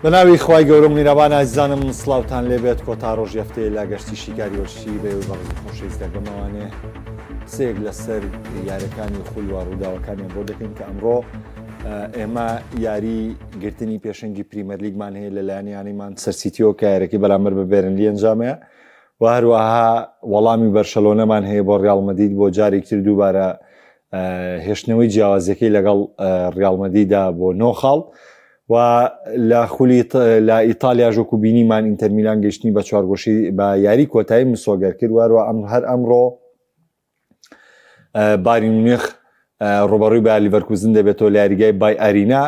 بە ناوی خوای گەورە و میرەبان ئازیزانم سڵاوتان لێبێت کۆتا ڕۆژی هەفتەیە لە گەشتی شیکاری وەرزشی بە ئێوەی بەڕێز و خۆشەویست دەگەمەوانێ قسەیەک لەسەر یاریەکانی خول و ڕووداوەکانیان بۆ دەکەین کە ئەمڕۆ ئێمە یاری گرتنی پێشەنگی پریمەرلیگمان هەیە لەلایەن یانەی مانچستەر سیتیەوە کە یاریەکەی بەرامبەر بە بێرنلی ئەنجامەیە و هەروەها وەڵامی بەرشەلۆنەمان هەیە بۆ ڕیاڵ مەدید بۆ جارێکتر دووبارە هێشتنەوەی جیاوازیەکەی لەگەڵ ڕیاڵ مەدیدا بۆ نۆ خاڵ و لە خولی لە ئیتالیا ژۆک و بینیمان ئینتەرمیلان گەشتنی بە چوارگۆشی بە یاری کۆتایی مسۆگەر کرد وارەوە ئەم هەر ئەمڕۆ بایرن میونخ ڕوبەڕووی بە لیڤەرکوزن دەبێتەوە لە یاریگای بای ئارینا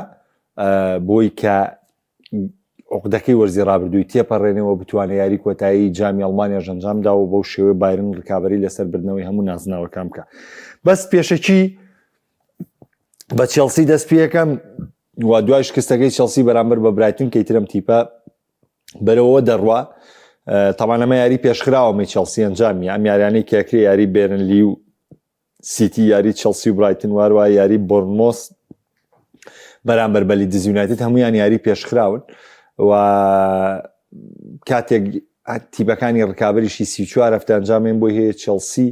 بۆی کە عقدەکەی وەرزی ڕابردووی تێپەڕێنەوە بتوانێت یاری کۆتایی جامی ئەڵمانیا ژەنجامدا و بەو شێوەی بایرن ڕکابی لەسەر بردنەوەی هەموو نازناوەکان بکە بەس پێشەکی بە چێڵسی دەست پێەکەم و دوای شکستەکەی چێڵسی بەرامبەر بە برایتن کەیترم تیپە بەرەوە دەڕوا تاوان ئەمە یاری پێشخراوە می چێڵسی ئەنجامی ئەم یاریانەی کەکرێ یاری بێرنلی و سیتی یاری چێڵسی و برایتن واروە یاری بۆرنمۆس بەرامبەر بە لیدز یونایتد هەمویان یاری پێشخراون و کاتێک تیپەکانی ڕکابریشی 34 هەفتە ئەنجامێن بۆی هەیە چێڵسی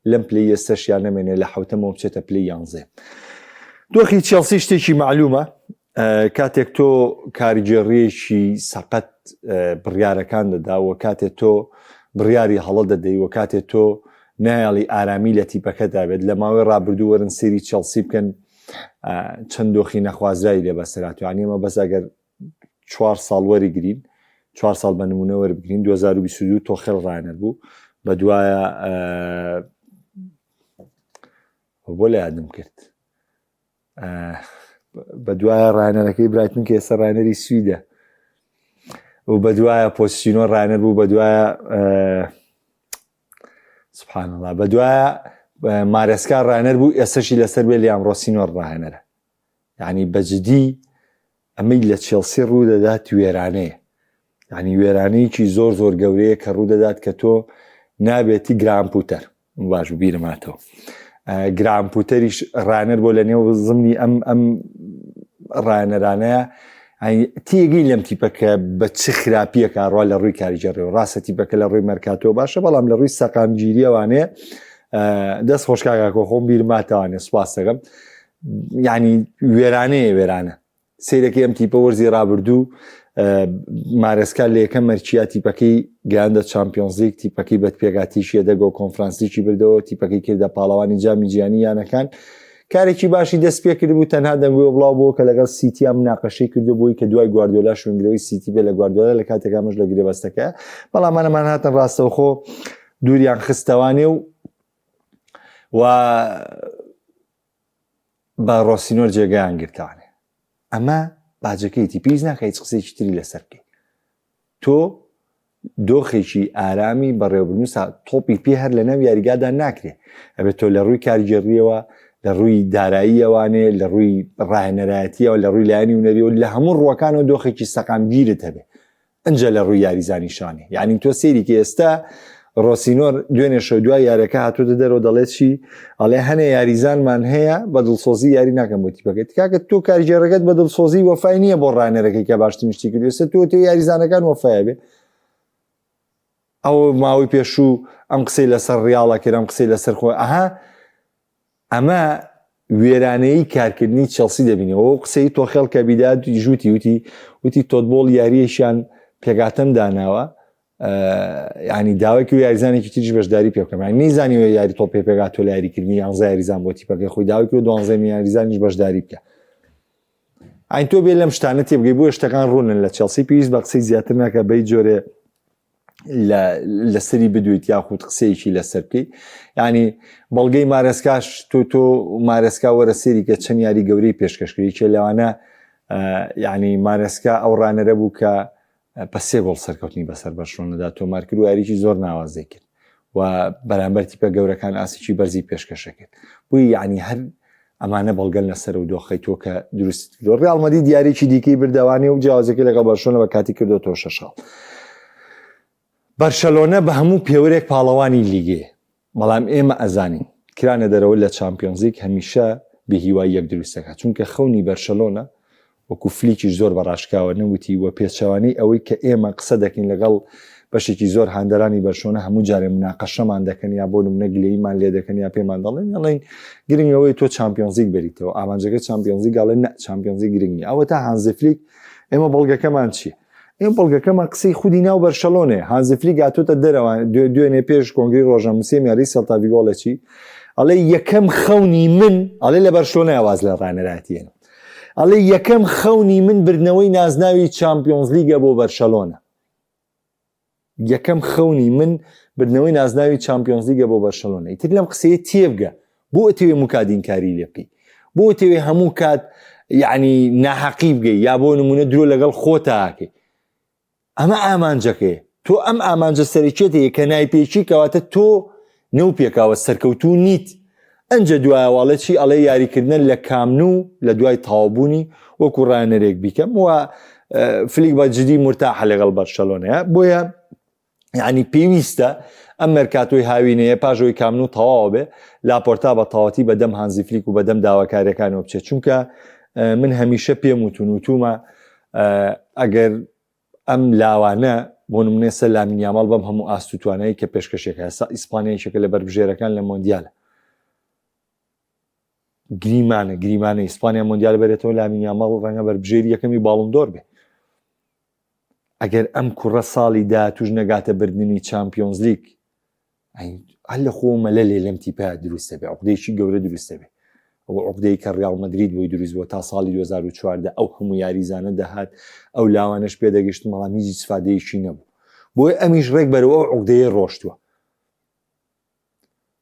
لەم پلی ئێستەشیان نەمێنێ لە حوتەمەوە بچێتە پلی یانزێ دۆخی چێڵسی شتێکی معلومە کاتێک تۆ کارگێڕیەکی سەقەت بڕیارەکان دەدا و کاتێ تۆ بڕیاری هەڵە دەدەی و کاتێ تۆ نایەڵی ئارامی لە تیپەکەدا بێت لە ماوەی ڕابردوو وەرن سێری چێڵسی بکەن چەند دۆخی نەخوازراوی لێ بەسەراتوانی ئەمە بەس ئەگەر چوار ساڵ وەریگرین چوار ساڵ بە نمونە وەربگرین 2022 تۆخێل ڕانەر بوو بە دوایە بۆ لە یادم کرد بە دوایە ڕانەرەکەی برایتن کە ئێستا ڕانەری سویدە و بە دوایە پۆچتینۆ ڕانەر بوو بە دوایە سبحان الله بە دوایە مارێسکا ڕانەر بوو ئێستەشی لەسەر بێ لیام ڕۆسینۆر ڕاهێنەرە یعنی بەجدی ئەمەی لە چێڵسی ڕوو دەدات وێرانەیە یعنی وێرانەیەکی زۆر زۆر گەورەیە کە ڕوو دەدات کە تۆ نابێتی گرام پوتەر باش بیرم هاتەوە گرام پوتەریش ڕانەر بۆ لە نێو زمنی ئەم ئەم ڕانەرانەیە تێگەی لەم تیپەکە بە چ خراپیەکە ڕوا لە ڕووی کاریگەڕێ و ڕاستە تیپەکە لە ڕووی مەرکاتۆ باشە بەڵام لە ڕووی سەقامگیریەوانێ دەست خۆشکاکۆ خۆم بیرماتەوانێ سوپاسەکەم ینی وێرانەیە وێرانە سەیرەکەی ئەم تیپە وەرزی رابردوو مارێسکا لە یەکەم مەرچیا تیپەکەی گەیاندە چامپیۆنزلیگ تیپەکەی بەت پێگاتیشیە دەگۆ کۆنفرانسیکی بردەوە تیپەکەی کردە پاڵەوانی جامی جیهانی یانەکان کارێکی باشی دەست پێ کردبوو تەنها دەنگۆی بڵاو بووە کە لەگەڵ سیتیا مناقەشەی کردو بووی کە دوای گواردیۆلا شوێنگرەوەی سیتی بێ لە گواردیۆلا لە کاتێکا مەش لە گرێبەستەکە بەڵام ئەمانەمان هاتن ڕاستەوخۆ دووریان خستەوانێ و و بە ڕۆسینۆر جێگایان گرتانێ ئەمە باجەکەیتی پێویست ناکە هیچ قسەیەکی تری لەسەر بکەی تۆ دۆخێکی ئارامی بەڕێوەبردن سا تۆپی پێ هەر لەناو یاریگادا ناکرێ ئەبێت تۆ لە ڕووی کارگێڕیەوە لە ڕووی داراییەوانێ لە ڕووی ڕاهێنەرایەتیەوە لە ڕووی لایەنی هونەریەوە لە هەموو ڕووەکانەوە دۆخێکی سەقامگیرت هەبێ ئنجا لە ڕووی یاریزانیشانی یعنی تۆ سەیری کە ئێستا ڕۆسینۆر دوێنێ شەو دوای یاریەکە هاتووەتە دەرەوە دەڵێت چی ئەڵێ هەنێ یاریزانمان هەیە بە دڵسۆزی یاری ناکەم بۆ تیپەکەی تکاکە تۆ کارگێڕەکەت بە دڵسۆزی وەفای نییە بۆ ڕانەرەکەی کە باشترین شتی کردو ئێستا تۆ تێ یاریزانەکان وەفایە بێ ئەو ماوەی پێشوو ئەم قسەی لەسەر ڕیاڵە کرد ئەم قسەی لەسەر خۆی ئەها ئەمە وێرانەیی کارکردنی چێڵسی دەبینەوە و قسەی تۆخێڵ کە بیدات ژووتی وتی وتی تۆتبۆڵ یاریەکیان پێگاتەم داناوە ینی داوای و یاریزانێکی تریش بەشداری پێ بکەم یانی نەیزانیوە یاری تۆپێ پێگات تۆ لە یاریکردنی یانزە یاریزان بۆ تیپەکەی خۆی داوای کرد دوانزەمی یاریزانیش بەشداری بکە ئەین تۆ بێ لەم شتانە تێبگەی بۆ شتەکان ڕوونن لە چێڵسی پێویست بە قسەی زیاتر ناکە بەی جۆرێ لەسەری بدویت یاخود قسەیەکی لەسەر بکەیت ینی بەڵگەی مارێسکاش تۆ تۆ مارێسکا وەرە سێری کە چەند یاری گەورەی پێشکەشکردی کێ لەوانە ینی مارێسکا ئەو ڕانەرە بوو کە بە سێ گۆڵ سەرکەوتنی بەسەر بەرشلۆنەدا تۆمار کرد و یاریی زۆر ناوازەی کرد و بەرامبەر تیپە گەورەکان ئاستی بەرزی پێشکەشە کرد بووی یعنی هەر ئەمانە بەڵگەن لەسەر و دۆخی تۆ کە دروست کردو ڕیاڵ مەدرید دیارێکی دیکەی بردەوانێ و جیاوازەکەی لەگەڵ بەرشلۆنە بە کاتی کردوەوە شەش خاڵ بەرشەلۆنە بە هەموو پێوەرێک پاڵەوانی لیگێ بەڵام ئێمە ئەزانین کرانە دەرەوە لە چامپیۆنزلیگ هەمیشە بێهیواییەک دروست دەکات چونکە خەونی بەرشەلۆنە. وەکو فلیکیش زۆر بە ڕاشکاوە نەوتی و پێچەوانەی ئەوەی کە ئێمە قسە دەکەین لەگەڵ بەشێکی زۆر هاندەرانی بەرشۆنە هەموو جارێ مناقەشەمان دەکەن یا بۆ نمونە گلەییمان لێ دەکەن یا پێمان دەڵێن ئەڵێن گرنگ ئەوەیە تۆ چامپیۆنزیگ بەریتەوە ئامانجەکە چامپیۆنزیگ ئەڵێن نە چامپیۆنزیگ گرنگ نییە ئەوە تا هانزی فلیک ئێمە بەڵگەکەمان چییە؟ ئێمە بەڵگەکەمان قسەی خودی ناو بەرشەلۆنەیە هانزی فلیک هاتۆتە دەرەوە دوێنێ پێش کۆنگری ڕۆژنامەنووسیم یاری سێلتا ڤیگۆ ئەڵێ چی ئەڵێ یەکەم خەونی من ئەڵێ لە بەرشلۆنە واز لە ڕانەراتیێنم ئەڵێ یەکەم خەونی من بردنەوەی نازناوی چامپیۆنزلیگە بۆ بەرشەلۆنە یەکەم خەونی من بردنەوەی نازناوی چامپیۆنزلیگە بۆ بەرشەلۆنە ئیتر لەم قسەیە تێبگە بۆ ئەتەوێ مکادین کاری لێ بکەی بۆ ئەتەوێ هەموو کات یعنی ناحەقی بگەی یا بۆ نمونە درۆ لەگەڵ خۆتاکەی ئەمە ئامانجەکەی تۆ ئەم ئامانجە سەرەکیەت هەیە کە نایپێکی کەواتە تۆ نەو پێکاوە سەرکەوتوو نیت ئەنجە دوایە واڵێ چی ئەڵێ یاریکردنە لە کامنو لە دوای تەواوبوونی وەکو ڕانەرێک بیکەم و فلیک بە جدی مرتاحە لەگەڵ بەرشەلۆنەیە بۆیە یعنی پێویستە ئەم مەرکاتۆی هاوینەیە پاژەوەی کامنو تەواوە بێ لاپۆرتا بە تەواتی بەدەم هانزی فلیک و بەدەم داواکاریەکانەوە بچێت چونکە من هەمیشە پێم وتون وتومە ئەگەر ئەم لاوانە بۆ نمونە سەر لامین یاماڵ بەم هەموو ئاست و توانایی کە پێشکەشێکە ئێستا ئیسپانیا یەکێکە لە بەربژێرەکان لە مۆندیالە گریمانە گریمانە ئیسپانیا مۆندیال بەرێتەوە لامین یاماڵ ڕەنگە بەربژێری یەکەمی باڵندۆر بێ ئەگەر ئەم کوڕە ساڵی داهاتوش نەگاتە بردننی چامپیۆنزلیگ هەر لە خۆ مەلەلێ لەم تیپە دروستە بێ عقدەیەکی گەورە دروستە بێ ئەو عقدەی کە ڕیاڵ مەدرید بۆی دروست بووە تا ساڵی 2014 ئەو هەموو یاریزانە دەهات ئەو لاوانەش پێدەگەشتن بەڵام هیچ ئیسفادەیەکی نەبوو بۆیە ئەمیش ڕێک بەرەو ئەو عقدەیە ڕۆشتووە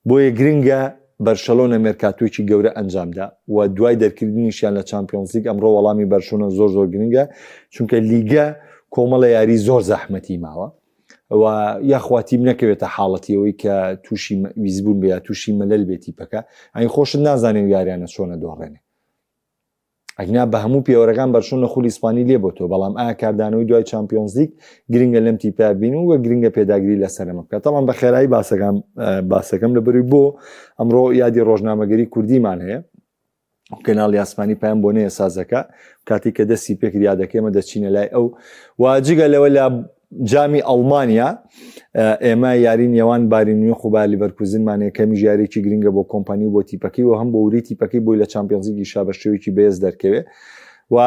بۆیە گرنگە بەرشەلۆنە مێرکاتۆیەکی گەورە ئەنجامدا و دوای دەرکردنیشیان لە چامپیۆنزلیگ ئەمڕۆ وەڵامی بەرشۆنە زۆر زۆر گرنگە چونکە لیگە کۆمەڵە یاری زۆر زەحمەتی ماوە و یاخوا تیم نەکەوێتە حاڵەتی ئەوەی کە تووشی ویزبوون بێ یا تووشی مەلەل بێ تیپەکە ئەین خۆشت نازانێ و یاریانە چۆنە دۆڕێنێ ئەگنا بە هەموو پێوەرەکان بەرشۆنە خولی ئیسپانی لێ بۆتەوە بەڵام ئایا کاردانەوەی دوای چامپیۆنزلیگ گرنگە لەم تیپە بین و گرنگە پێداگری لەسەرمە بکات تەڵام بە خێرایی باسەکان باسەکەم لە بەروی بۆ ئەمڕۆ یادی ڕۆژنامەگەری کوردیمان هەیە کەناڵی ئاسمانی پەیام بۆ نەیە سازەکە کاتی کە دەستی پێکرد یادەکە ئێمە دەچینە لای ئەو واجگە لەوە لە جامی ئەڵمانیا ئێمە یاری نێوان باری میونخ و بایر لیڤەرکوزنمان یەکەمی یاریێکی گرنگە بۆ کۆمپانی و بۆ تیپەکەی و هەم بۆ وری تیپەکەی بۆی لە چامپیۆنزیگی شا بە شێوەیەکی بەێز دەرکەوێ و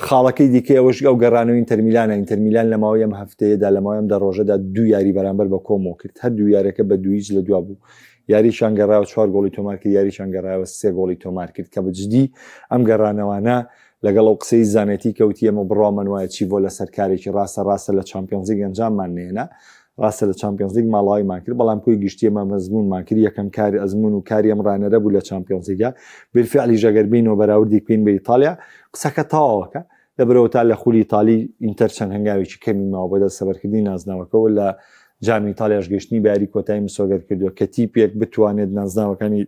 خاڵەکەی دیکە ئەوەش ئەو گەڕانەوەی ئینتەرمیلانە ئینتەرمیلان لە ماوەی ئەم هەفتەیەدا لە ماوەی ئەم دە ڕۆژەدا دوو یاری بەرامبەر بە کۆمۆ کرد هەر دوو یارەکە بە دوویچ لە دوا بوو یاریشان گەڕایەوە چوار گۆڵی تۆمار کرد یاریشان گەڕایەوە سێ گۆڵی تۆمار کرد کە بە جدی ئەم گەڕانەوانە لەگەڵ ئەو قسەی زانێتی کەوتی ئێمە بڕوامان وایە چیڤۆ لەسەر کارێکی ڕاستە ڕاستە لە چامپیۆنزلیگ ئەنجاممان نێنا ڕاستە لە چامپیۆنزلیگ ماڵاویمان کرد بەڵام کۆی گشتی ئێمە مەزمونمان کرد یەکەم کاری ئەزمون و کاری ئەم ڕانەرە بوو لە چامپیۆنزلیگا بالفعلیش ئەگەر بینەوە بەراوردی بکەین بە ئیتالیا قسەکە تەواوەکە لەبەرئەوە تا لە خولی ئیتالی ئینتەر چەند هەنگاوێکی کەمی ماوە بۆ دەستەبەرکردنی نازناوەکەوە لە جامی ئیتالیاش گەیشتنی بە یاری کۆتایی مسۆگەر کردووە کە تیپێک بتوانێت نازناوەکانی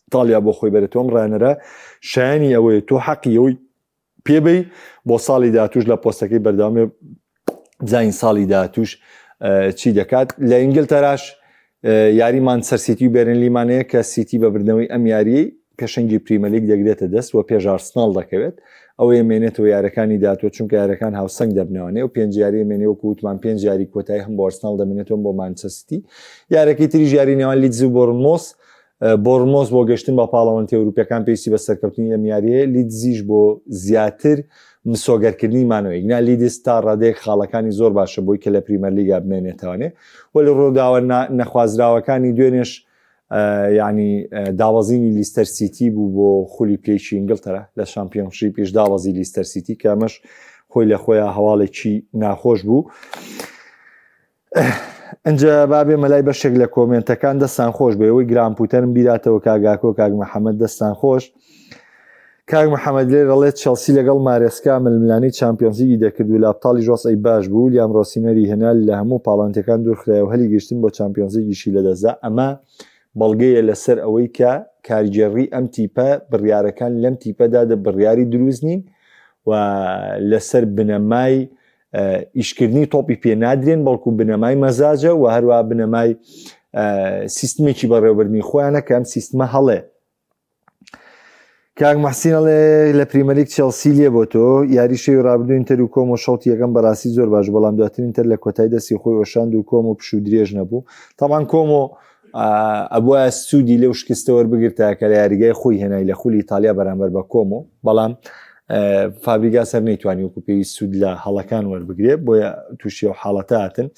ئیتالیا بۆ خۆی بەرێتەوە ئەم ڕانەرە شایانی ئەوەیە تۆ حەقی ئەوەی پێبەی بۆ ساڵی داهاتوش لە پۆستەکەی بەردەوامێ بزانین ساڵی داهاتوش چی دەکات لە ئینگلتەراش یاری مانچستەر سیتی و بێرنلیمان هەیە کە سیتی بە بردنەوەی ئەم یاریەی پێشەنگی پریمەلیگ دەگرێتە دەست و پێش ئارسناڵ دەکەوێت ئەوەیە مێنێتەوە یارەکانی داهاتوە چونکە یارەکان هاوسەنگ دەبنەوە نێو پێنج یاری مێنێ وەکو وتمان پێنج یاری کۆتایی هەم بۆ ئارسناڵ دەمێنێتەوە بۆ مانچستەر سیتی یارەکەی تریش یاری نێوان لیدز و بۆرنمۆس بۆرنمۆس بۆ گەشتن بە پاڵەوانێتی ئەوروپیەکان پێویستی بە سەرکەوتنی ئەم یاریەیە، لیدزیش بۆ زیاتر مسۆگەرکردنی مانەوەی. گنا لیدز تا ڕادەیەک خاڵەکانی زۆر باشە بۆی کە لە پریمەرلیگا بمێنێتەوەێ وەلی ڕووداوە نەخوازراوەکانی دوێنێش یعنی دابەزینی لیستەر سیتی بوو بۆ خولی پلەیەکی ئینگلتەرا لە شامپیۆنشیپیش دابەزی لیستەر سیتی کە ئەمەش خۆی لە خۆیان هەواڵێکی ناخۆش بوو. ئەجا با بێمە لای بەشێک لە کۆمێنتەکان دەستان خۆش بێ ئەوەی گران پوتەرم بیراتەوە کاگاکۆ کاک محەممەد دەستان خۆش کاک محەممەد لێ دەڵێت چێڵسی لەگەڵ مارێسکا ململانێی چامپیۆنزلیگی دەکرد و لاپتاڵیش وەزعی باش بوو لیام ڕۆسینەری هێنا لە هەموو پاڵانتەکان دوورخرایەوە هەلی گەشتن بۆ چامپیۆنزلیگیشی لەدەستدا ئەمە بەڵگەیە لەسەر ئەوەی کە کارگێڕی ئەم تیپە بڕیارەکان لەم تیپەدا بڕیاری دروست نین و لەسەر بنەمای ئیشکردنی تۆپی پێ نادرێن بەڵکو بنەمای مەزاجە و هەروە بنەمای سیستمێکی بەڕێوەبردنی خۆیانە کە ئەم سیستمە هەڵێ. کاک محسین ئەڵێ لە پریمەلیگ چێڵسی لێ بۆ تۆ یاری شەوی ڕابردوو ئینتەر و کۆمۆ شەوتی یەکەم بەڕاستی زۆر باش بەڵام دواتر ئینتەر لە کۆتای دەستی خۆی وەشاند و کۆمۆ پشوو درێژ نەبوو تاوان کۆمۆ ئەبووە سوودی لەو شکستە وەربگرتا کە لە یاریگای خۆی هێنای لە خولی ئیتالیا بەرامبەر بە کۆمۆ بەڵام فابریگاس هەر نەیتوانی وەکو پێویست سوود لە هەڵەکان وەربگرێ بۆیە تووشی ئەو حاڵەتە هاتن.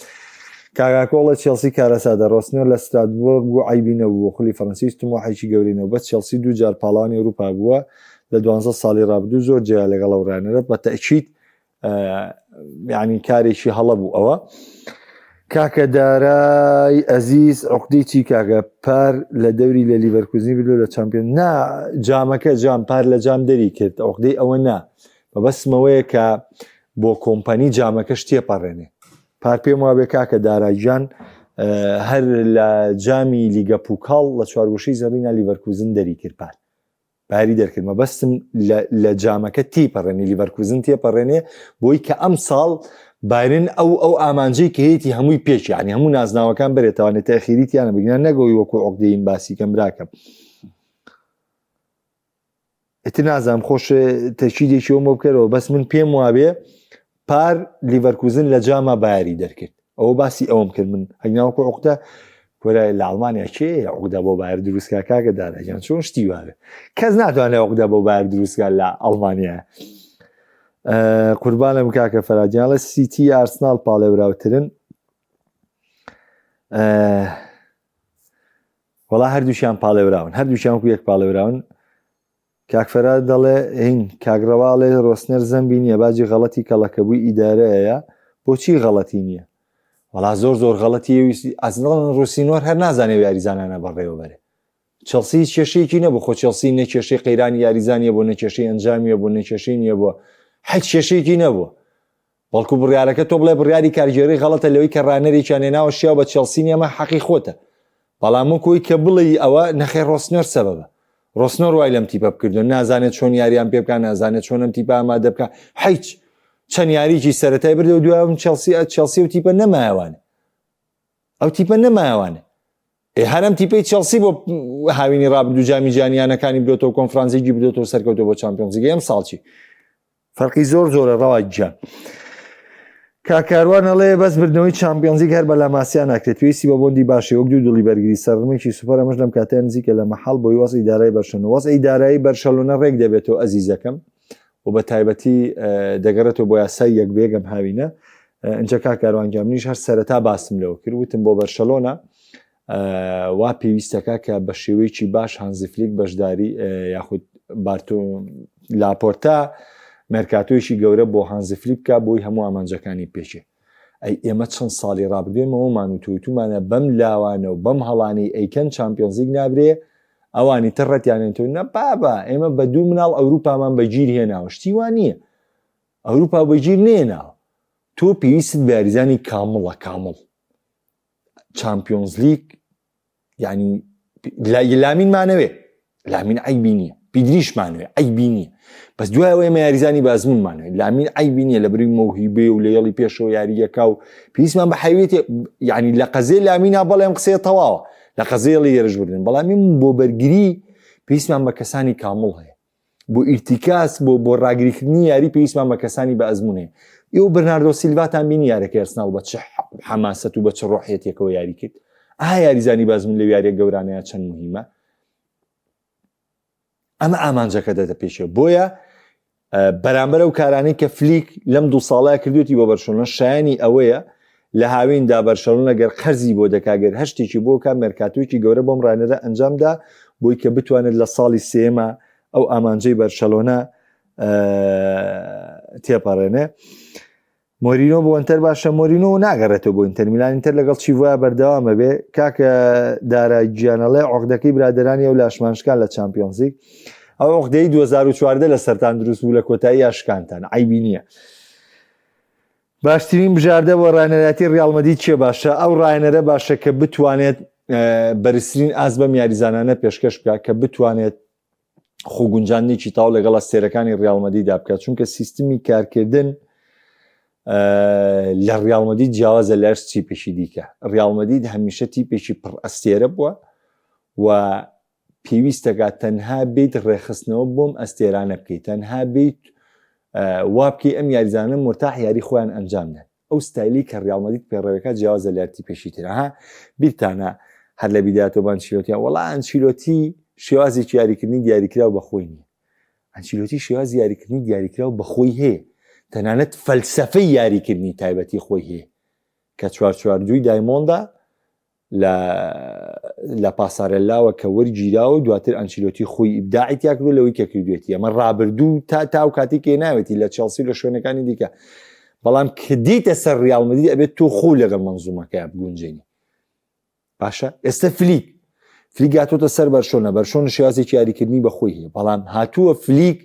کاگاکۆڵە چێڵسی کارەساتە ڕۆسنۆر لە ستراتبۆرگ بوو عەیبی نەبوو بۆ خولی فەرەنسی هیچ تموحێکی گەورەی نەبوو بەس چێڵسی دوو جار پاڵەوانی ئەوروپا بووە لە دوانزە ساڵی ڕابردوو زۆر جیا لەگەڵ ئەو ڕانەرە بە تەئکید یعنی کارێکی هەڵە بوو ئەوە کاکە دارای ئەزیز عقدەی چی کاکە پار لە دەوری لە لیڤەرکوزنی بردو لە چامپیۆن نا جامەکە جام پار لە جام دەری کرد عقدەی ئەوە نا مەبەستمەوەیە کە بۆ کۆمپانی جامەکەش تێپەڕێنێ پار پێم وابێ کاکە داراگیان هەر لە جامی لیگە پوکاڵ لە چوارگوشەی زەڕینا لیڤەرکوزن دەری کرد پار باری دەرکرد مەبەستم لە جامەکە تیپەڕێنی لیڤەرکوزن تێپەڕێنێ بۆی کە ئەم ساڵ بایرن ئەو ئەو ئامانجەی کە هەیەی هەمووی پێک یعنی هەموو نازناوەکان بەرێتوانێت تاخیریتیانە بگرن نەگەوی وەکو عقدەین باسی کەم براکەم ئیتر نازانم خۆش تەکیدێکی ئەوم بۆ بکەرەوە بەس من پێم وابێ پار لیڤەرکوزن لە جاما بایری دەرکرد ئەوە باسی ئەوم کرد من هەگناوەکو عقدە کۆرای لە ئەڵمانیا کێ عقدە بۆ بایر دروستکە کاکە داراگیان چۆن شتی وابێ کەس ناتوانێت عقدە بۆ بایر دروستکە لە ئەڵمانیا قوربانم کاکە فەراجیانڵە سیتی ئارسناڵ پاڵێوراوترن وەڵا هەردووکیان پاڵێوراون هەردووکیان وەکو یەک پاڵێوراون کاک فەراد دەڵێ هین کاک ڕەوا ئەڵێ ڕۆسنەر زەمبی نییە باجی غەڵەتی کەڵەکەبووی ئیدارەیە بۆچی غەڵەتی نییە وەڵا زۆر زۆر غەڵەتی ئەزڵن ڕوسینۆر هەر نازانێ یاریزانانە بەڕێوەبەرێ چڵسی هیچ کێشەیەکی نەبوو خۆ چێڵسی نە کێشەی قەیرانی یاریزانیە بۆ نە کێشەی ئەنجامیە بۆ نە کێشەی نییە بووە هیچ کێشەیەکی نەبووە بەڵکو بڕیارەکە تۆ بڵێ بڕیاری کارگێڕی غەڵەتە لەوەی کە ڕانەرێکیان هێناوە شیاو بە چێڵسی نیە ئەمە حەقی خۆتە بەڵام وەک ئەوەی کە بڵێی ئەوە نەخێر ڕۆسنۆر سەبەبە ڕۆسنۆر وای لەم تیپە بکردوە نازانێت چۆن یاریان پێ بکا نازانێت چۆن ئەم تیپە ئامادە بکا هیچ چەند یاریی سەرەتای بردەوە دوای ئەم چێڵسی چێڵسی و تیپە نەمایەوانێ ئەو تیپە نەمایەوانێ ئێ هەر ئەم تیپەی چێڵسی بۆ هاوینی ڕابردوو جامی جیهانیانەکانی بدۆتەوە کۆنفرانسێکی بدۆتەوە سەرکەوتەوە بۆ چامپیۆنزیگە ئەم ساڵ چی فەرقی زۆر زۆرە ڕەوا گیان. کاک کاروان ئەڵێ بەس بردنەوەی چامپیۆنزیگ هەر بە لاماسیا ناکرێت پێویستی بە بۆندی باشی وەک دوو دڵی بەرگری سەرڕمێکی سوپەر ئەمەش لەم کاتەیە نزیکە لە مەحاڵ بۆی وەزعی دارای بەرشەلۆنە وەزعی دارایی بەرشەلۆنە ڕێک دەبێتەوە ئەزیزەکەم و بە تایبەتی دەگەڕێتەوە بۆ یاسای یەک بە یەکەم هاوینە ئینجا کاک کاروان گیان منیش هەر سەرەتا باسم لەوە کرد وتم بۆ بەرشەلۆنە وا پێویستەکە کە بە شێوەیەکی باش هانزی فلیک بەشداری یاخود بارتۆ لاپۆرتا مێرکاتۆیەکی گەورە بۆ هانزی فلیک بکە بۆی هەموو ئامانجەکانی پێچێ ئەی ئێمە چەند ساڵی ڕابردوێمەوەمان و توتومانە بەم لاوانە و بەم هەڵانەی ئەیکەن چامپیۆنزیک نابرێ ئەوانی تر ڕەتیانێن تۆ نە بابا ئێمە بە دوو مناڵ ئەوروپامان بەگیر هێناوە شتی وا نییە ئەوروپا بەگیر نێناوە تۆ پێویستت بە یاریزانی کامڵە کامڵ چامپیۆنزلیگ یعنی لامین مانەوێ لامین عیبی نییە پیدریشمانوێ عیبی نییە بەس دوای ئێمە یاریزانی بازمونمانوێ لامین عیبی نییە لە بری مەوهیبێ و لە یەڵی پێشەوە یاریەکە و پێویستمان بە حیوێت یعنی لە قەزێ لامینا بەڵێم قسەیە تەواوە لە قەزێڵی هێرش بردن بەڵام بۆ بەرگری پێویستمان بە کەسانی کامڵ هەیە بۆ ئیرتیکاز بۆ بۆ ڕاگریکردنی یاری پێویستمان بە کەسانی بە ئەزموون هەیە ئێوە بەرناردۆ سیلڤاتان بینی یارەکەی ئەرسناڵ بە چ حەماسەت و بە چ ڕۆحیەتێکەوە یاری کرد ئایا یاریزانی بە ئەزموون لەو یاریە گەورانەیە چەند مهمە ئەمە ئامانجەکە دەتە پێشێ بۆیە بەرامبەر ئەو کارانەی کە فلیک لەم دوو ساڵەیە کردوێتی بۆ بەرشلۆنە شایانی ئەوەیە لە هاویندا بەرشەلۆنە گەر قەرزی بۆ دەکا گەر هەر شتێکی بۆ کا مێرکاتۆیەکی گەورە بۆم ڕانەرە ئەنجامدا بۆی کە بتوانێت لە ساڵی سێیەما ئەو ئامانجەی بەرشەلۆنە تێپەڕێنێ. مۆرینۆ بۆ ئینتەر باشە مۆرینۆ ناگەڕێتەوە بۆ ئینتەر میلان ئینتەر لەگەڵ چیڤۆیا بەردەوامە بێ کاکە دارا گیانەڵێ عقدەکەی برادەرانی ئەو لاشمان شکان لە چامپیۆنزیک ئەو عقدەی 2014 لە سەرتان دروست بوو لە کۆتایی یا شکانتان عیبی نییە. باشترین بژاردە بۆ ڕاهێنەرایەتی ڕیاڵ مەدرید کێ باشە؟ ئەو ڕاهێنەرە باشە کە بتوانێت بەرزترین ئاست بەم یاریزانانە پێشکەش بکات کە بتوانێت خۆگونجاندنێکی تاو لەگەڵ ئەستێرەکانی ڕیاڵ مەدریدا بکات چونکە سیستمی کارکردن لە ڕیاڵ مەدرید جیاوازە لە هەر تیپێکی دیکە ڕیاڵ مەدرید هەمیشە تیپێکی پڕ ئەستێرە بووە و پێویستەکە تەنها بیت ڕێکخستنەوە بۆم ئەستێرانە بکەیت تەنها بیت وا بکەی ئەم یاریزانە مرتاح یاری خۆیان ئەنجام دەن ئەو ستایلی کە ڕیاڵ مەدرید پەیڕەوەکە جیاوازە لە تیپێکی تر ها بیرتانە هەر لە بیداتۆ بە ئەنچیلۆتیان وەڵا ئەنچیلۆتی شێوازێکی یاریکردنی دیاریکراو بە خۆی نییە ئەنچیلۆتی شێوازی یاریکردنی دیاریکراو بە خۆی هەیە تەنانەت فەلسەفەی یاریکردنی تایبەتی خۆی هەیە کە چوارچواردووی دایمۆندا لە لە پاسارێلاوە کە وەرگیراوە دواتر ئەنچیلۆتی خۆی ئیبداعی تیا کردو لەوەی کە کردوێتی ئەمە ڕابردوو تا تا و کاتی کێ ناوێتی لە چێڵسی و لە شوێنەکانی دیکە بەڵام کە دیتە سەر ریال مەدرید ئەبێت تۆ خۆ لەگەڵ مەنزومەکە بگونجێنی باشە ئێستا فلیک فلیک هاتۆتە سەر بەرشۆنە بەرشۆن شێوازێکی یاریکردنی بەخۆی هەیە بەڵام هاتووە فلیک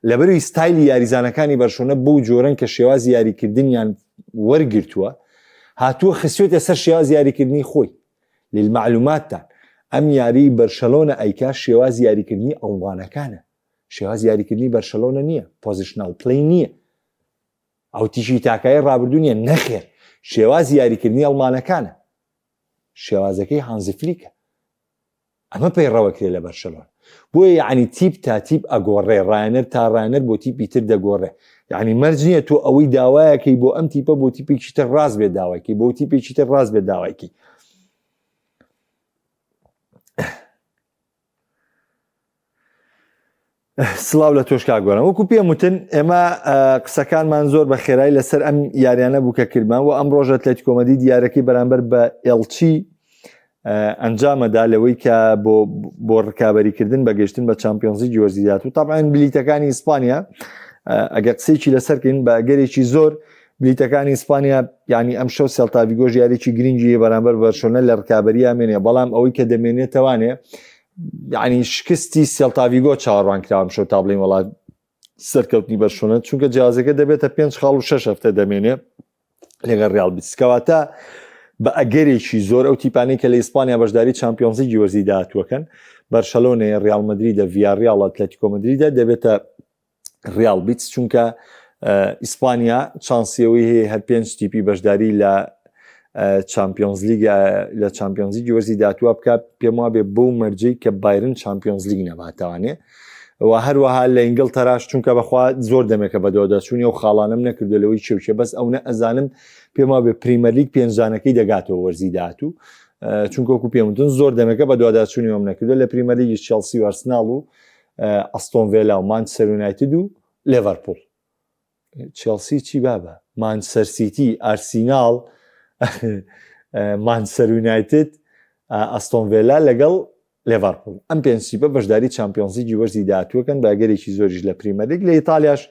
لەبەروی ستایلی یاریزانەکانی بەرشۆنە بەو جۆرەن کە شێوازی یاریکردنیان وەرگرتووە هاتووە خستوێتە سەر شێوازی یاریکردنی خۆی للمعلوماتتان ئەم یاری بەرشەلۆنە ئەیکا شێوازی یاریکردنی ئەڵمانەکانە شێوازی یاریکردنی بەرشەلۆنە نییە positional play نییە ئەو تیکی تاکای ڕابردوو نییە نەخێر شێوازی یاریکردنی ئەڵمانەکانە شێوازەکەی هانزی فلیکە ئەمە پەیڕەوەکرێ لە بەرشەلۆن بۆیە یعنی تیپ تا تیپ ئەگۆڕێ ڕایەنەر تا ڕایەنەر بۆ تیپی تر دەگۆڕێ یعنی مەرج نییە تۆ ئەوەی داوایەکەی بۆ ئەم تیپە بۆ تیپێکی تر ڕاست بێ داوایکی بۆ تیپێکی تر ڕاست بێ داوایکی سڵاو لە تۆش کاک گۆران وەکو پێم وتن ئێمە قسەکانمان زۆر بە خێرای لەسەر ئەم یاریانە بوو کە کردمان و ئەم ڕۆژە ئەتلەتیکۆ مەدرید یارەکەی بەرامبەر بە ئێڵچی ئەنجامەدا لەوەی کە بۆ بۆ ڕکابەریکردن بە گەشتن بە چمپیۆنزی جۆرزیدات و تاعاان بلیتەکانی ئیسپانیا ئەگەر قسێکی لەسەرکەین بە ئەگەرێکی زۆر بلیتەکانی ئیسپانیا یعنی ئەم شەو سێلتاڤیگۆش یاریی گرنگی بەرامبەر بەرشۆنە لە ڕکابەریە مێنێ بەڵام ئەوەی کە دەمێنێتەوانێ یعنی شکستی سێلتاڤیگۆ چاوەڕوان کراوم شەو تا بڵین وڵات سەرکەوتنی بەرشۆنە چونکە جیازەکە دەبێتە پێنج خاڵ و شەش هەفتە دەمێنێ لەگەڵ ریال بیتس کەواتە بە ئەگەرێکی زۆر ئەو تیپانەی کە لە ئیسپانیا بەشداری چمپیۆنزی گیوەرزی داهاتوەکەن بەرشەلۆنەیە ریال مەدریدە ڤیاریاڵ ئەتلەتیکۆ مەدریدە دەبێتە ریال بیتس چونکە ئیسپانیا چانسیەوەی هەیە هەر پێنج تیپی بەشداری لە چمپیۆنزلیگ لە چمپیۆنزی وەرزی داهاتووە بکە پێم وابێ بەو مەرجەی کە بایرن چمپیۆنزلیگ نەباتوانێ و هەروەها لە ئینگل تەراش چونکە بەخوا زۆر دەمێکە بەدواداچوونی و خاڵانم نەکردو لەوەی چێوچێ بەس ئەو نە ئەزانم پێم وابێ پریمەرلیگ پێنجانەکەی دەگاتەوە وەرزی داهاتوو چونکە وەکو پێم وتن زۆر دەمێکە بەدواداچوونی ئەم نەکردو لە پریمەرلیگی چێڵسی و ئەرسناڵ و ئەستۆن ڤێلا و مانچستەر یونایتد و لێڤەرپوڵ چێڵسی چی بابە مانچستەر سیتی ئارسیناڵ مانچستەر یونایتد ئەستۆن ڤێلا لەگەڵ لێڤەرپوڵ ئەم پێنج تیپە بەشداری چامپیۆنزلیگی وەرزی داهاتووەکەن بە ئەگەرێکی زۆریش لە پریمەرلیگ لە ئیتالیاش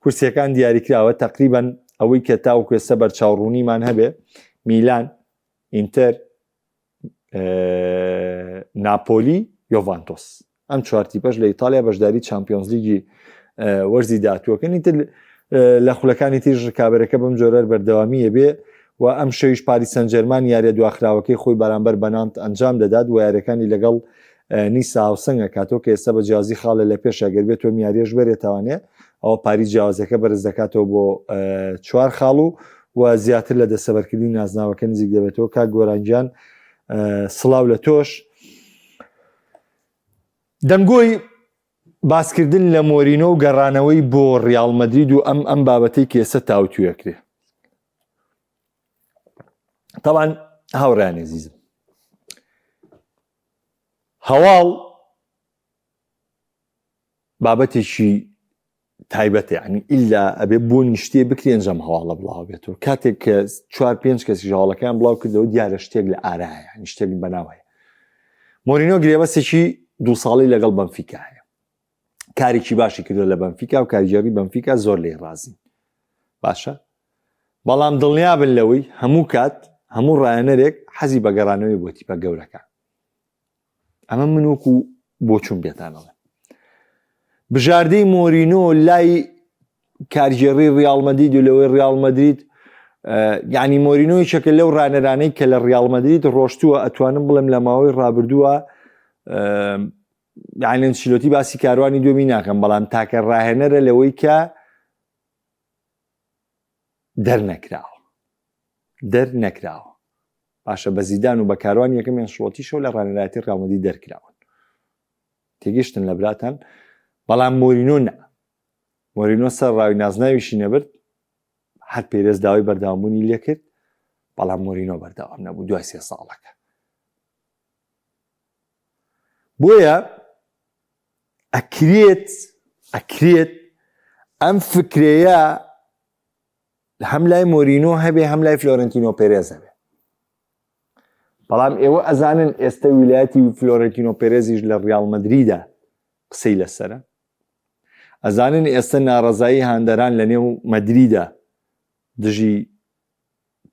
کورسیەکان دیاریکراوە تقریبا ئەوەی کە تاوەکو ئێستا بەرچاوڕوونیمان هەبێ میلان ئینتەر ناپۆلی یۆڤانتۆس ئەم چوار تیپەش لە ئیتالیا بەشداری چامپیۆنزلیگی وەرزی داهاتووەکەن ئیتر لە خولەکانی تیژ ڕکابەرەکە بەم جۆرەر بەردەوامیە بێ و ئەم شەویش پاریس سەنجەرمان یاریە دواخراوەکەی خۆی بەرامبەر بەنانت ئەنجام دەدات و یاریەکانی لەگەڵ نیسا هاوسەنگە کاتەوە کە ئێستا بە جیازی خاڵە لە پێش ئەگەر بێت تۆم یاریەش بەرێتوانێ ئەوە پاریس جیاوازەکە بەرز دەکاتەوە بۆ چوار خاڵ و و زیاتر لە دەسەبەرکردنی نازناوەکە نزیک دەبێتەوە کاک گۆرانگیان سڵاو لە تۆش دەنگۆی باسکردن لە مۆرینۆ و گەڕانەوەی بۆ ڕیاڵ مەدرید و ئەم ئەم بابەتەی کێسە تاوتوێکرێ تاوان هاوڕیان زیزم هەواڵ بابەتێکی تایبەتە یعنی ئللا ئەبێ بۆ نیشتێ بکرێن ئەنجام هەواڵە بڵاو بێتەوە کاتێک کە چوار پێنج کەسی هەواڵەکان بڵاو کردەوە دیارە شتێک لە ئارایە یعنی شتێک بەناو هەیە مۆرینۆ گرێبەستێکی دوو ساڵی لەگەڵ بەنفیکا هەیە کارێکی باشی کردو لە بەنفیکا و کارگێڕی بەنفیکا زۆر لێ ڕازین باشە بەڵام دڵنیابن لەوەی هەموو کات هەموو ڕایەنەرێک حەزی بە گەڕانەوەی بۆ تیپە گەورەکان ئەمە من وەکو بۆچون پێتانەڵێم بژاردەی مۆرینۆ لای کارگێڕی ریاڵ مەدرید و لەوەی ریاڵ مەدرید یعنی مۆرینۆ یەکێکە لەو ڕانەرانەی کە لە ریاڵ مەدرید ڕۆشتووە ئەتوانم بڵێم لە ماوەی ڕابردووە یعنی ئەنچیلۆتی باسی کاروانی دومی ناکەم بەڵام تاکە ڕاهێنەرە لەوەی کە دەرنەکراوە دەرنەکراوە باشە بە زیدان و بە کاروان یەکەم ئەنشلۆتیشەوە لە ڕانەرایەتی ڕیاڵ مەدرید دەرکراون. تێگەشتن لە براتان بەڵام مۆرینۆ نا مۆرینۆ سەر ڕاوی نازناویشی نەبرد هەر پێرێز داوای بەردەوامبوونی لێکرد بەڵام مۆرینۆ بەردەوام نەبوو دوای سێ ساڵەکە بۆیە ئەکرێت ئەکرێت ئەم فکرەیە هەم لای مۆرینۆ هەبێ هەم لای فلۆرنتینۆ پێرێز هەبێ بەڵام ئێوە ئەزانن ئێستا ویلایەتی فلۆرنتینۆ پێرێزیش لە ڕیاڵ مەدریدا قسەی لەسرە ئەزانن ئێستا ناڕەزایی هاندەران لە نێو مەدریدا دژی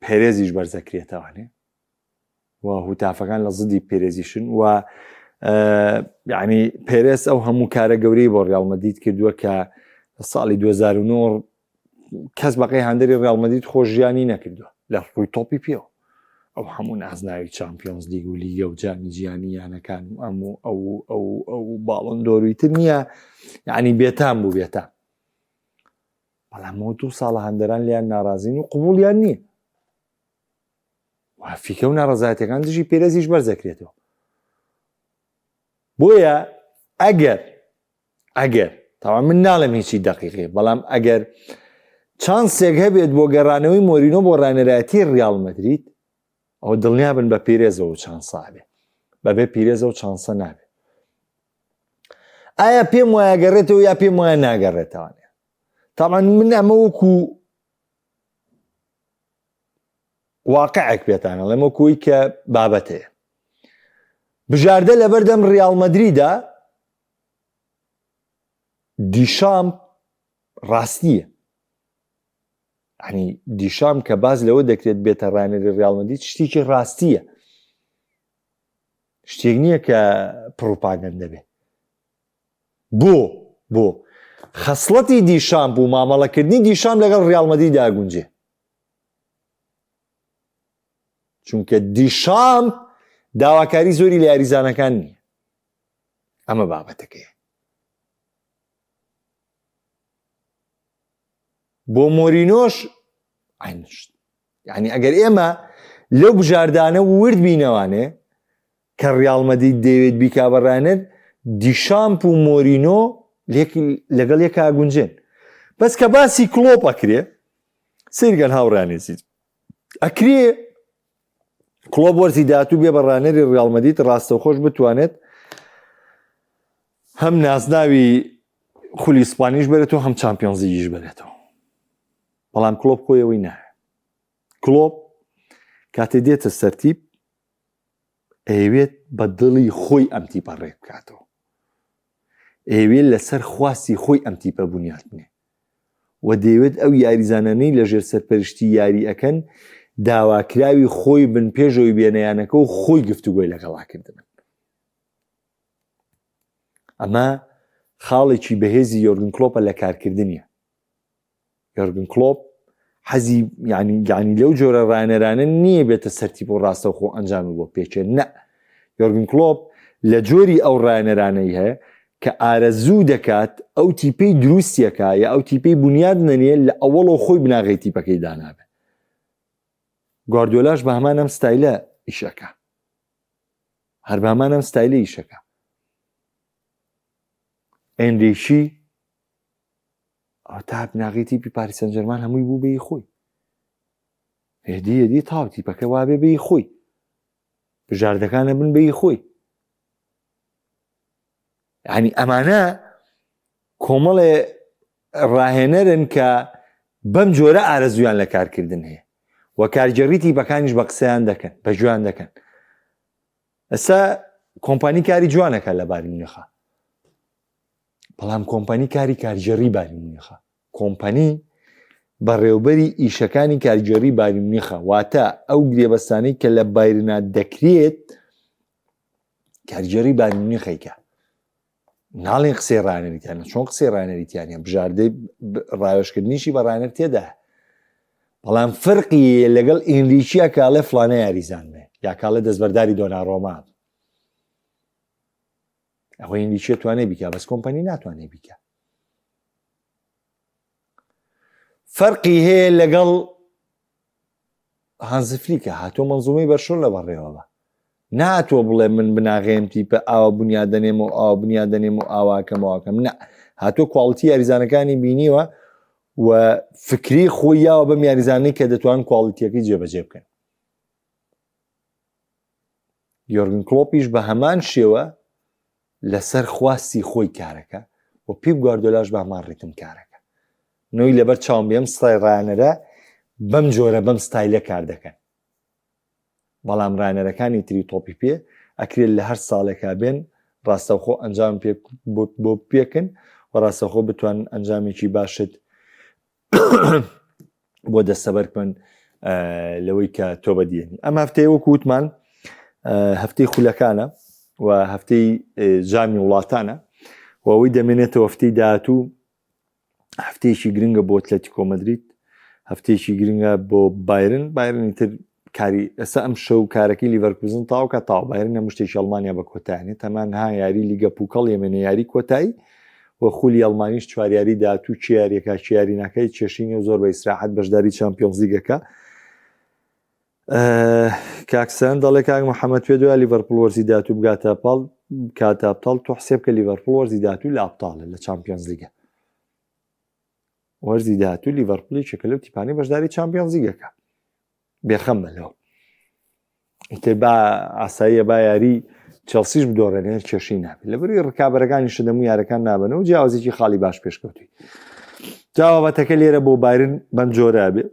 پێرێزیش بەرزەکرێتەوانێ و هوتافەکان لە زدی پێرێزیشن و یعنی پێرێس ئەو هەموو کارە گەورەی بۆ ڕیاڵ مەدرید کردووە کە لە ساڵی 2009 کەس بەقەی هاندەری ڕیاڵ مەدرید خۆش ژیانی نەکردووە لە ڕووی تۆپی پێوە ئەو هەموو نازناوی چامپیۆنز لیگ و لیگە و جامی جیهانی یانەکان و ئەم و ئەو ئەو ئەو باڵۆن دۆروی تر نییە یعنی بێتام بوو بێتام بەڵام ئەو دوو ساڵە هەندەران لیان ناڕازین و قوبولیان نییە فیکە و ناڕەزایەتەکان دژی پێرێزیش بەرزەکرێتەوە بۆیە ئەگەر ئەگەر تاوا من ناڵێم هیچی دەقیقی بەڵام ئەگەر چانسێک هەبێت بۆ گەڕانەوەی مۆرینۆ بۆ ڕانەرایەتی ڕیاڵ مەدرید ئەو دڵنیا بن بە پیرێزەوە چانسا بێ بەبێ پیرێزەوە چانسە نابێ ئایا پێم وایە گەڕێتەوە یا پێم وایە ناگەڕێتەوانێ تاوان من ئەمە وەکو واقعێک پێتان ئەڵێم وەکوی کە بابەتەیە بژاردە لەبەردەم ڕیاڵ مەدریدا دیشام ڕاستیە ینی دیشام کە باز لەوە دەکرێت بێتە ڕانەری ڕیاڵ مەدرید شتێکی ڕاستیە شتێک نییە کە پڕوپاگەندە بێ بۆ بۆ خەسڵەتی دیشامپ و مامەڵەکردنی دیشام لەگەڵ ڕیاڵ مەدریدا ئەگونجێ چونکە دیشامپ داواکاری زۆری لە یاریزانەکان نییە ئەمە بابەتەکەیە بۆ مۆرینۆش عینشت یعنی ئەگەر ئێمە لەو بژاردانە ورد بینەوانێ کە ڕیاڵ مەدرید دەیەوێت بیکا بە ڕانەر، دیشامپ و مۆرینۆ لەگەڵ یەکا ئەگونجێن. بەس کە باسی کڵۆپ ئەکرێ، سەیرکەن هاوڕێیانی ئەزیز، ئەکرێ کڵۆپ وەرزی داهاتوو بێ بە ڕانەری ڕیاڵ مەدرید ڕاستەوخۆش بتوانێت هەم نازناوی خولی ئیسپانیش بەرێتەوە هەم چامپیۆنزلیگیش بەرێتەوە. بەڵام کڵۆپ خۆی ئەوەی ناوێت. کڵۆپ کاتێ دێتە سەرتیپ ئەیەوێت بە دڵی خۆی ئەم تیپە ڕێک بکاتەوە ئەیەوێت لەسەر خواستی خۆی ئەم تیپە بنیات بنێ و دەیەوێت ئەو یاریزانانەی لەژێر سەرپەرشتی یاری ئەکەن داواکراوی خۆی بن پێشەوەی بێنەیانەکە و خۆی گفتوگۆی لەگەڵاکردن ئەمە خاڵێکی بەهێزی یۆرگن کلۆپە لە کارکردنیە یۆرگن کلۆپ حەزی یعنی یعنی لەو جۆرە ڕانەرانە نییە بێتە سەرتیپ و ڕاستەوخۆ ئەنجامی بۆ پێچێت نە یۆرگن کلۆپ لە جۆری ئەو ڕانەرانەی هەیە کە ئارەزوو دەکات ئەو تیپەی دروستیەکە یا ئەو تیپەی بنیاد نەنێ لە ئەوەڵەوە خۆی بناغەی تیپەکەی دانابێ گواردیۆلاش بە هەمان ئەم ستایلە ئیشەکە هەر بە هەمان ئەم ستایلە ئیشەکە ئێنریکی ئەوە تا بناغەی تیپی پاریس سانجێرمان هەمووی بوو بەی خۆی هێدی هێدی تاو تیپەکە وابێ بەی خۆی بژاردەکانە بن بەی خۆی ینی ئەمانە کۆمەڵێ ڕاهێنەرن کە بەم جۆرە ئارەزویان لە کارکردن هەیە و کارگێڕی تیپەکانیش بە قسەیان دەکەن بە جوان دەکەن ئەسا کۆمپانی کاری جوانەکە لە باری منەخە بەڵام کۆمپانی کاری کارگێڕی باری مونیخە کۆمپانی بەڕێوبەری ئیشەکانی کارگێڕی باری مونیخە واتە ئەو گرێبەستانەی کە لە بایرنا دەکرێت کارگێڕی باری مونیخیکە ناڵێن قسەی ڕانەریتیانە چۆن قسەی ڕانەریتیانە بژاردەی ڕاوێشکردنیشی بە ڕانەر تێدا بەڵام فرقی لەگەڵ ئینریکیە کاڵێ فلانە یاریزان بێ یا کاڵێ دەستبەرداری دۆنارۆما ئەوە ئینگلیشیە توانێ بیکا بەس کۆمپانی ناتوانێ بیکا فەرقی هەیە لەگەڵ هانزفلیکە هاتۆ منزومەی بەرشۆن لە بەڕێوە بە. ناتوە بڵێ من بناغەیەم تیپە ئاوا بنیاد دەنێم و ئاوا بنیاد دەنێم و ئاواکەم واکەم نە هاتووە quality یاریزانەکانی بینیوە و فکری خۆی یاوە بەم یاریزانەی کە دەتوان quality یەکەی جێبەجێ بکەن. یۆرگن کلۆپیش بە هەمان شێوە لەسەر خواستی خۆی کارەکە و پیپ گواردۆلاش بە هەمان ڕیتم کارەکە نۆی لەبەر چاوم بێم ستای ڕایانەرە بەم جۆرە بەم ستایلە کار دەکەن بەڵام ڕانەرەکانی تری تۆپی پێ ئەکرێت لە هەر ساڵێکا بێن ڕاستەوخۆ ئەنجام پێ بۆ پێکن و ڕاستەخۆ بتوان ئەنجامێکی باشت بۆ دەستەبەر بکەن لەوەی کە تۆ بەدیێنی ئەم هەفتەیە وەکو وتمان هەفتەی خولەکانە و هەفتەی جامی وڵاتانە و ئەوەی دەمێنێتەوە هەفتەی داهاتوو هەفتەیەکی گرنگە بۆ ئەتلەتیکۆ مەدرید هەفتەیەکی گرنگە بۆ بایرن بایرنی تر کاری ئێستا ئەم شەو کارەکەی لیڤەرکوزن تاوکە تاو بایرن هەموو شتێکی ئەڵمانیا بە کۆتایانێ تەمان ها یاری لیگە پوکەڵ یەمێنە یاری کۆتایی و خولی ئەڵمانیش چوار یاری داهاتوو کێ یاریەکە کێ یاری ناکەی کێشەی نیە و زۆر بە ئیسراحەت بەشداری چامپیۆنزلیگەکە کاکسان دەڵێ کاک محەممەد پێ دوای لیڤەرپول وەرزی داهاتوو بگاتە پاڵ بکاتە ئەبتاڵ تۆ حسێب کە لیڤەرپول وەرزی داهاتوو لە ئەبتاڵە لە چامپیۆنزلیگە وەرزی داهاتوو لیڤەرپول یەکێکە لەو تیپانی بەشداری چامپیۆنزلیگەکە بێخەم بە لەوە ئیتر با ئاساییە با یاری چێڵسیش بدۆڕێنێ هەر کێشەی نابێت لەبەری ڕکابەرەکانی شدەمو یارەکان نابن و جیاوازێکی خاڵی باش پێشکەوتوی جاوابەتەکە لێرە بۆ بایرن بەم جۆرە بێ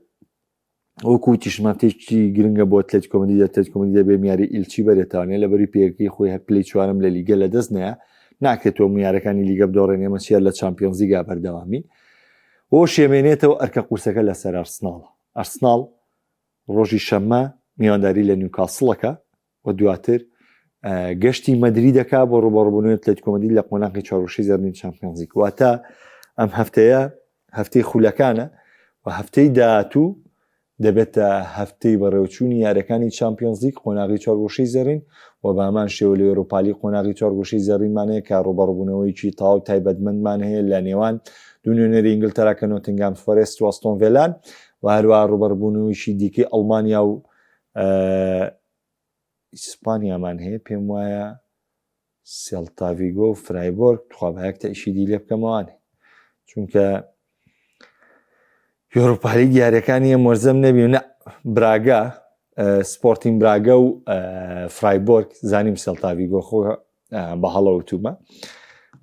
وەکو وتیشم هەفتەیەکی گرنگە بۆ ئەتلەتیکۆ مەدرید ئەتلەتیکۆ مەدرید دەبێ میاری ئیلچی بەرێتوانێ لەبەری پێیەکەی خۆی هەر پلەی چوارەم لە لیگە لە دەست نایە ناکرێت تۆ یارەکانی لیگە بدۆڕێنێ ئێمە چیار لە چامپیۆنزلیگا بەردەوامی بۆ شێمێنێتەوە ئەرکە قورسەکە لەسەر ئەرسناڵ ئەرسناڵ ڕۆژی شەممە میوانداری لە نیوکاسڵەکە و دواتر گەشتی مەدریدەکە بۆ ڕوبەڕبوونەوەی ئەتلەتیکۆ مەدرید لە قۆناغی چوارگۆشەی زەرنی چامپیۆنزلیگ واتە ئەم هەفتەیە هەفتەی خولەکانە و هەفتەی داهاتوو دەبێتە هەفتەی بەڕێوچوونی یاریەکانی چامپیۆنزلیگ قۆناغی چوارگۆشەی زێڕین و بەهەمان شێوە لە یۆرۆپالی قۆناغی چوارگۆشەی زێڕینمان هەیە کە ڕوبەڕبوونەوەیکی تەواو تایبەتمەندمان هەیە لە نێوان دوو نوێنەری ئینگلتەرا کە نۆتنگام فۆرێست و ئەستۆن ڤێلان و هەروەها ڕوبەڕبوونەوەیکی دیکەی ئەڵمانیا و ئیسپانیامان هەیە پێم وایە سێلتاڤیگۆ و فرایبۆرگ تخوا با یەک تەئشیدی لێ بکەمەوانێ چونکە یۆرۆپالیگ یاریەکانی ئەم وەرزەم نەبی نە براگا سپۆرتین براگە و فرایبۆرگ زانیم سێلتاڤیگۆ خۆ بە هەڵە وتومە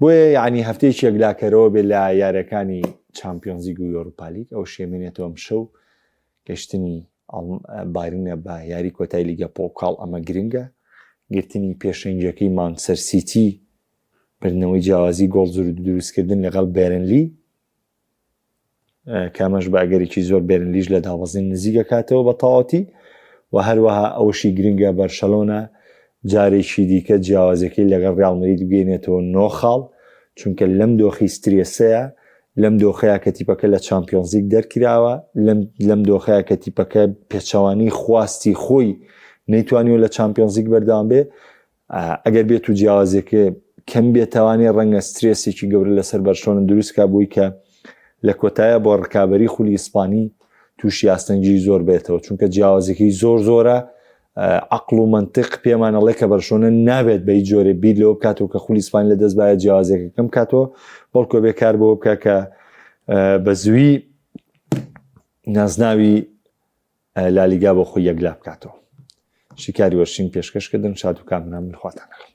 بۆیە یعنی هەفتەیەکی یەکلاکەرەوە بێ لە یاریەکانی چامپیۆنزیگ و یۆرۆپالیگ ئەو شێمێنێتەوەم شەو گەشتنی بایرنە بە یاری کۆتای لیگە پۆکاڵ ئەمە گرنگە گرتنی پێشەنگیەکەی مانچستەر سیتی بردنەوەی جیاوازی گۆڵ دروستکردن لەگەڵ بێرنلی کامەش بە ئەگەرێکی زۆر بێرنلیش لە دابەزین نزیکەکاتەوە بە تەواوەتی و هەروەها ئەوشی گرنگە بەرشەلۆنە جارێکی دیکە جیاوازیەکەی لەگەڵ ریال مەدرید بگەینێتەوە نۆ خاڵ، چونکە لەم دۆخی سترێسەیە، لەم دۆخەیە کە تیپەکە لە چامپیۆنزلیگ دەرکراوە، لەم لەم دۆخەیە کە تیپەکە پێچەوانەی خواستی خۆی نەیتوانیوە لە چامپیۆنزلیگ بەردەوام بێ، ئەگەر بێت و جیاوازیەکە کەم بێتەوانێ ڕەنگە سترێسێکی گەورە لەسەر بەرشلۆنە دروست کا بۆی کە لە کۆتایە بۆ ڕکابەری خولی ئیسپانی تووشی ئاستەنگی زۆر بێتەوە چونکە جیاوازیەکەی زۆر زۆرە عەقڵ و مەنتق پێمان ئەڵێ کە بەرشۆنە نابێت بە هیچ جۆرێ بیر لەوە بکاتەوە کە خولی ئیسپانی لە دەست باە جیاوازیەکە کەم کاتەوە بەڵکۆ بێ کار بۆ بکە کە بە زووی نازناوی لالیگا بۆ خۆی یەکلا بکاتەوە شیکاری وەرشین پێشکەشکردن شاد و کامران من خواتان لەگەڵ.